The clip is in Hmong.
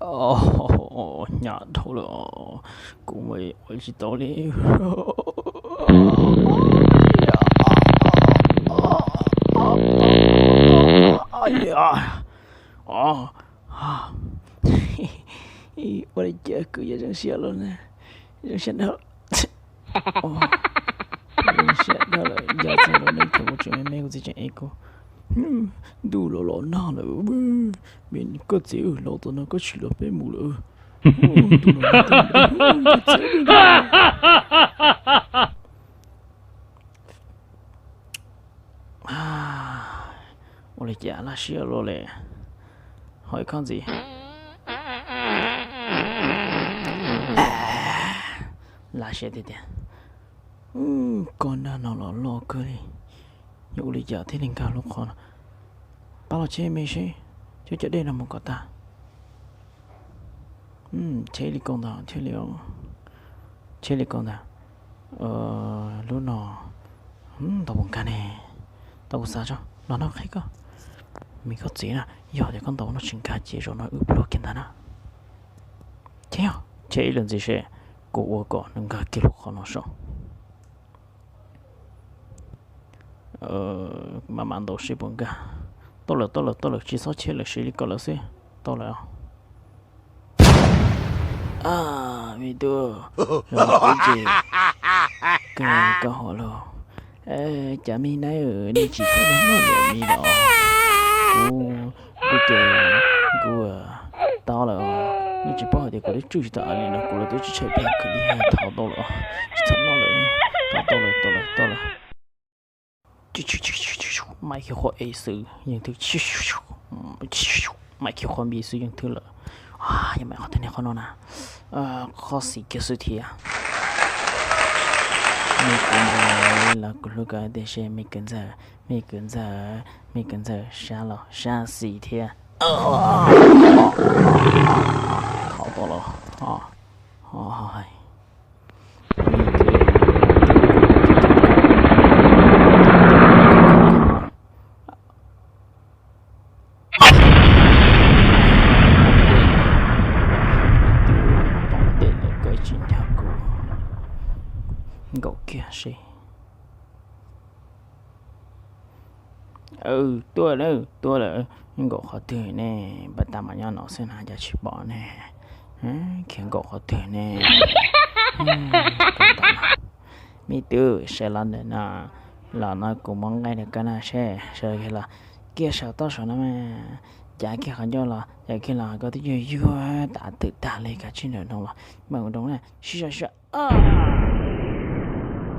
Nyab dhau lawm, kuv mus ua tsis tau li. Ua li cas kuv yuav zoo siab los ne, zoo siab dhau. Zoo siab dhau lawm, yog txog lub neej thaum kuv tseem me me kuv txiv tseem ev kuv. Ntuj los los nag lawm, me koj txiv, los tom no koj tsis los peb mus lawm. Ntuj los nag, ua li cas laj siab luaj li, ho ib khob ntxiv. Laj siab tiag tiag. Koj nag no los loj kawg li, yuav ua li cas thiaj li nkag lub qhov no. Pab los cheb me seb, cov cov dej no mus kom tag. Cheb li ko ntag thiaj li, cheb li ko ntag. Lub no tau puas nkag ne? Tau, kuv xav tso, los no qheb koj. Me koj txiv na, yog tias koj ntaus no tsis nkag ces zaum no wb pluag kiag ntag na. Thiab yog cheb ib lwm ntxiv seb, kuv ua kom nws nkag kiag lub qhov no saum. Mam mam ntaus seb puas nkag. Tau lawm, tau lawm, tau lawm, tsis txhob cheb lawm, siv li ko lawm xwb. Tau lawm. Me tub, los ib ce, kawg koj hov lauj. Cov me nab, nej tsis txhob noj lawm me los. Kuv, kuv ces, kuv tau lawm. Nej tsis paub hais tias kuv lub tswj tsis tau li no, kuv los twb tsis tshaib plab kawg li, thov tau lawm, tsis txhob noj lawm, tau lawm, tau lawm, tau lawm. Maj khiav qhuav ev xwb yeej thwb, maj khiav qhuav npias xwb yeej thwb lawm. Yog mam qhov twg niag qhov no na, qhov xis kiag xwb thiab. Me kwv ntxawg, los kuv hlub koj tiag seb me kwv ntxawg, me kwv ntxawg, me kwv ntxawg, sab los sab xis thiab. Thov tau los. Poob dej lawm, koj tsis nco kuv. Nkaum kiag seb. Tuaj lawm, tuaj lawm. Nkaum qhov twg ne? Npaj tag mas nyob no xwb na, cas tsis pom ne? Khiav nkaum qhov twg ne? Me tub, sawv los ntawm no, los no kuv muab nqaij rau koj no seb, sawv los kiag saum toj saum no mas, cav kiag qhov ncauj los, cav kiag los koj twb yuag yuag tas twm tag li, kav tsij ntawm no los, mam nroo na, sib zog sib zog.